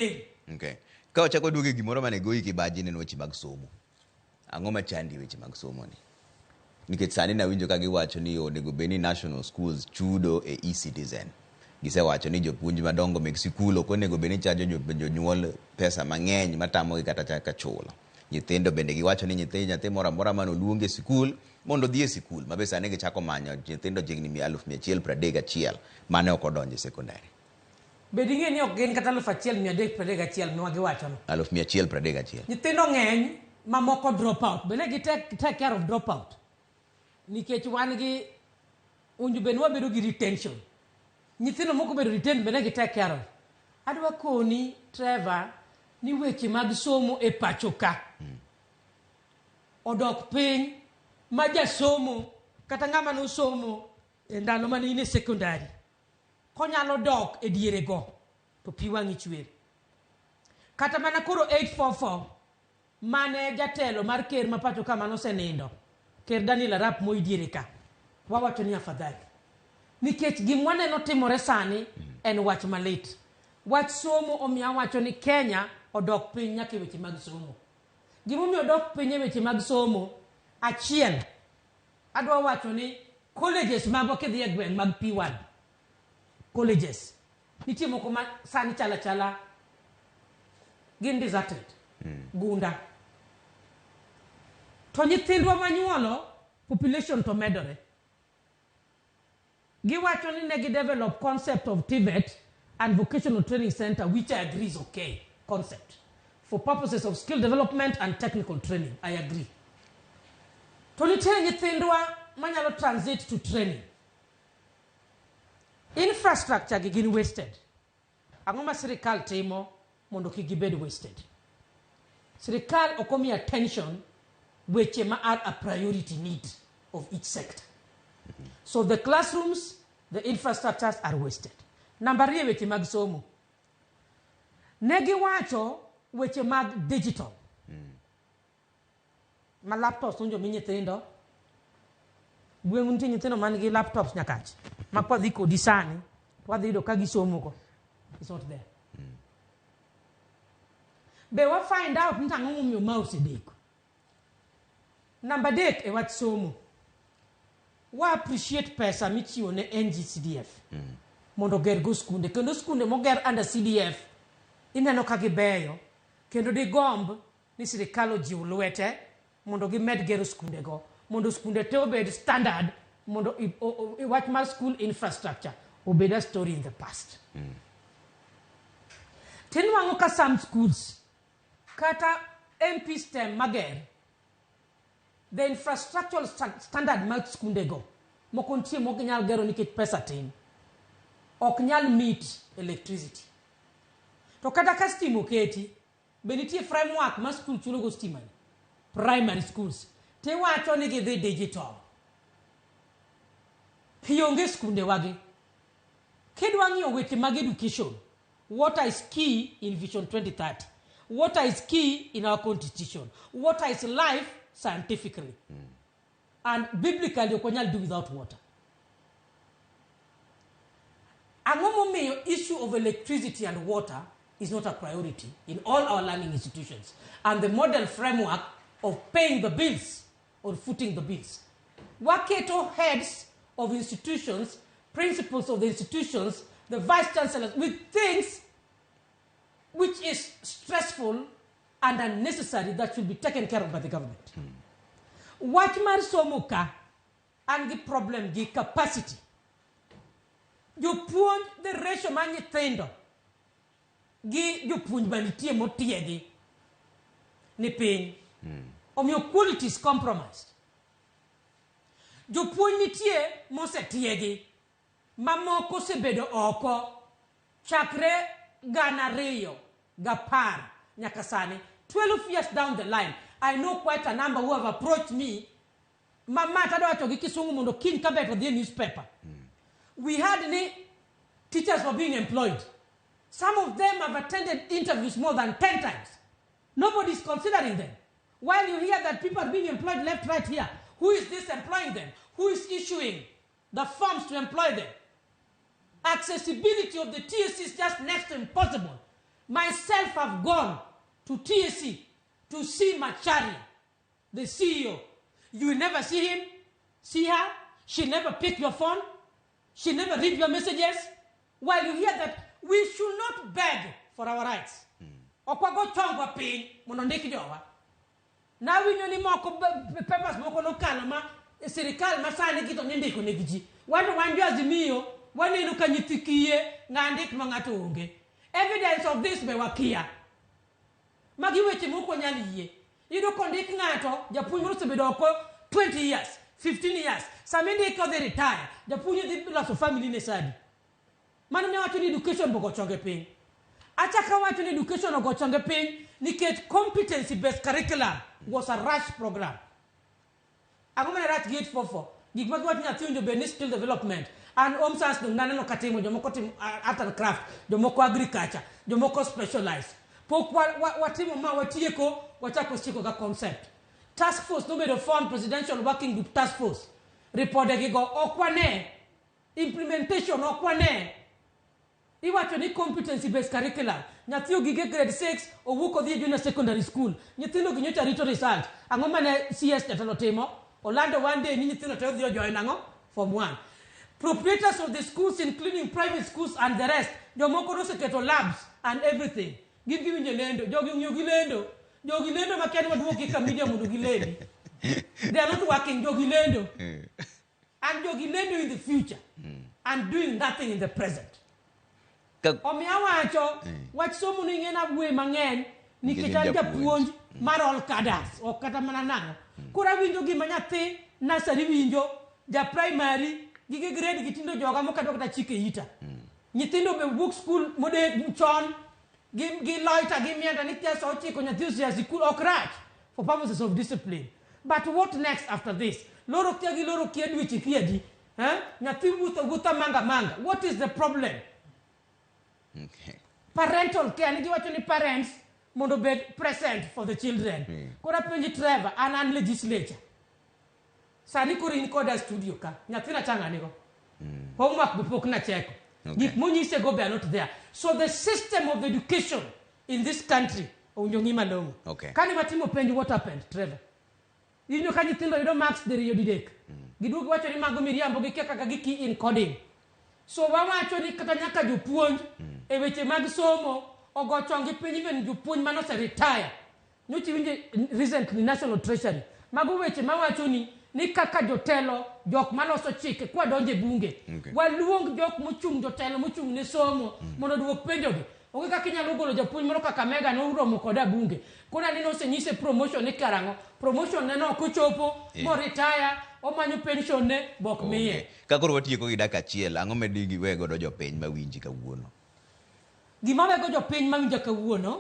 Okay. Ka wachako duogo e gimoro mane goyi kibaji ne en weche mag somo. Ang'o machandi e weche mag somo ni? Nikech sani nawinjo ka giwacho ni onego bed ni national schools chudo e e-citizen. Gisewacho ni jopuonj madongo mek sikul ok onego bed ni chajo jonyuol pesa mang'eny matamogi kata chaka chulo. Nyithindo bende giwacho ni nyithindo nyathi moro amora mane oluongi e sikul mondo odhi e sikul ma be sani gichako manyo nyithindo chiegni 131,000 mane ok odonjo e sekondari. Be ding'e ni ok gin kata 1,331 ma giwachono? 131,000. Nyithindo ng'eny ma moko drop out. Be ne gi take care of drop out? Nikech wan gi unju be wabedo gi retention. Nyithindo moko bedo retained be ne gi take care of. Adwa koni Trevor ni weche mag somo e pacho ka odok piny ma jasomo kata ng'ama nosomo e ndalo mane in e secondary konyalo dok e diere go to pi wang'i chwer. Kata mana koro 844 mane jatelo mar ker ma pacho ka mane osenindo ker Daniel Arap Moi diere ka wawacho ni afadhali nikech gima waneno timore sani en wach malit. Wach somo omiyo awacho ni Kenya odok piny nyaka e weche mag somo. Gimomiyo odok piny e weche mag somo, achiel adwa wacho ni colleges magwa kidhi e gweng' mag P1 colleges nitie moko ma sani chalo achala gin deserted gunda to nyithindwa manyuolo population to medore giwacho ni ne gi develop concept of TVET and vocational training center which I agree is okay concept for purposes of skill development and technical training I agree to nitie nyithindwa manyalo transit to training infrastructure gi gin wasted ang'o ma sirikal timo mondo kik gibed wasted sirikal ok omi attention weche ma are a priority need of each sector so the classrooms the infrastructures are wasted namba ariyo weche mag somo ne giwacho weche mag digital ma laptops nonjo mi nyithindo gweng'u nitie nyithindo man gi laptops nyakach ma kwadhi kodi sani to wadhi yudo ka gisomo go it's not there be wa find out ni ang'o momiyo ma osedeko namba adek e wach somo wa appreciate pesa michiwo ne NGCDF mondo oger go skunde kendo skunde moger under CDF ineno ka gibeyo kendo digomb ni sirikal ojiw lwete mondo gimed gero skundego mondo skunde te obed standard mondo wach mar school infrastructure obed a story in the past. Tinwang'o ka some schools kata MP STEM mager the infrastructural standard mag skundego moko nitie mok ginyal gero nikech pesa tin ok nyal meet electricity to kata ka stima oketi be nitie framework ma school chulo go stima ni primary schools tiwacho ni gidhi digital pi onge skunde wagi kidwa ng'iyo weche mag education water is key in vision 2030 water is key in our constitution water is life scientifically and biblically ok wanyal do without water ang'o momiyo issue of electricity and water is not a priority in all our learning institutions and the model framework of paying the bills or footing the bills waketo heads of institutions principals of the institutions the vice chancellors with things which is stressful and unnecessary that should be taken care of by the government. Wach mar somo ka an gi problem gi capacity. Jopuonj the ratio mar nyithindo gi jopuonj manitie motiegi ni piny. Omiyo quality is compromised. Jopuonj nitie mosetiegi mamoko osebedo oko chakre 2010 nyaka sani 12 years down the line i know quite a number who have approached me mama tadwa wacho gi kisungu mondo kiny kabeto dhi e newspaper we had ni teachers were being employed some of them have attended interviews more than 10 times nobody is considering them while you hear that people are being employed left right here who is this employing them who is issuing the forms to employ them accessibility of the TSC is just next to impossible. Myself have gone to TSC to see Macharia, the CEO. You will never see him, see her. She never pick your phone. She never read your messages. While you hear that we should not beg for our rights. Ok wago chongwa piny mondo ndik jowa. Nawinjo ni moko papers moko nokalo ma sirikal masani gi to nindiko negi ji. Wan to wan jo Azimio waneno ka nyithi kiye ng'a ndik ma ng'ato onge. Evidence of this be wakia. Magi weche mok wanyal yie. Iyudo kondik ng'ato, japuonj moro osebedo oko 20 years, 15 years. Sama indike odhi retire, japuonj dhi loso family ne sadi. Mano ne wacho ni education ogo chonge piny. Achako awacho ni education ogo chonge piny nikech competency based curriculum was a rush program. Ang'o mane rach gi 844? Gik ma giwacho nyathi owinjo bed ni skill development. An home science dong naneno katimo, jomoko timo art and craft, jomoko agriculture, jomoko specialize. Pok watimo ma watieko, wachako chiko ka concept. Task force nobedo formed, Presidential Working Group Task Force. Ripode gigo ok wane, implementation ok wane. Iwacho ni competency based curriculum. Nyathi ogige grade 6 owuok odhi e junior secondary school. Nyithindo gi nyocha rito result. Ang'o mane CS jatelo timo? Olando one day ni nyithindo te odhi ojoin ang'o? Form 1. Proprietors of the schools including private schools and the rest, jomoko noseketo labs and everything. Gin giwinjo lendo. Jogi ong'iyo gi lendo. Jogi lendo makia ni waduoki ka media mondo gilendi. They are not working. Jogi lendo. And jogi lendo in the future and doing nothing in the present. Omiyo awacho wach somo ni ing'e nawuoye mang'eny nikech Nikech an in japuonj. japuonj mar all cadres ok kata mana nang'o. Koro awinjo gima nyathi nursery winjo, ja primary, gige grade gi tindo joga mokadwa kata chike ita. Nyithindo be wuok school mode chon gi loiter gi mienda ni kia sa 9 nyathi osea sikul ok rach for purposes of discipline. But what next after this? Loro kia gi loro kia dweche kia di. Eh? Nyathi wuotho wuotha manga manga. What is the problem? Parental care, ni giwacho ni parents mondo obed present for the children. Koro apenji Trevor, an legislature. Sani koro in koda studio ka, nyathina cha ng'ani go. Homework be pok nacheko. Gik monyise go be are not there. So the system of education in this country owinjo ng'i malong'o. Kane watimo penj, what happened, Trevor? Iwinjo ka nyithindo yudo marks diriyo didek. Giduogo giwacho ni mago miriambo gikia kaka gi key in coding. So wawacho ni kata nyaka jopuonj e weche mag somo ogo chonggi piny even jopuonj mane ose retire. Nyocha iwinjo recently National Treasury. Mago weche mawacho ni kaka jotelo jok maloso chike kwa donjo e bunge. Waluong jok mochung' jotelo mochung' ne somo mondo oduok penjogi. Onge kaka inyalo golo japuonj moro kaka Mega noromo koda bunge. Koro aneno osenyise promotion ni karang'o. Promotion ne no ok ochopo, mo retire, omanyo pension ne bok miye. Ka koro watieko gi dakika achiel, ang'o ma digi we godo jopiny mawinji kawuono? Gima wego jopiny mawinja kawuono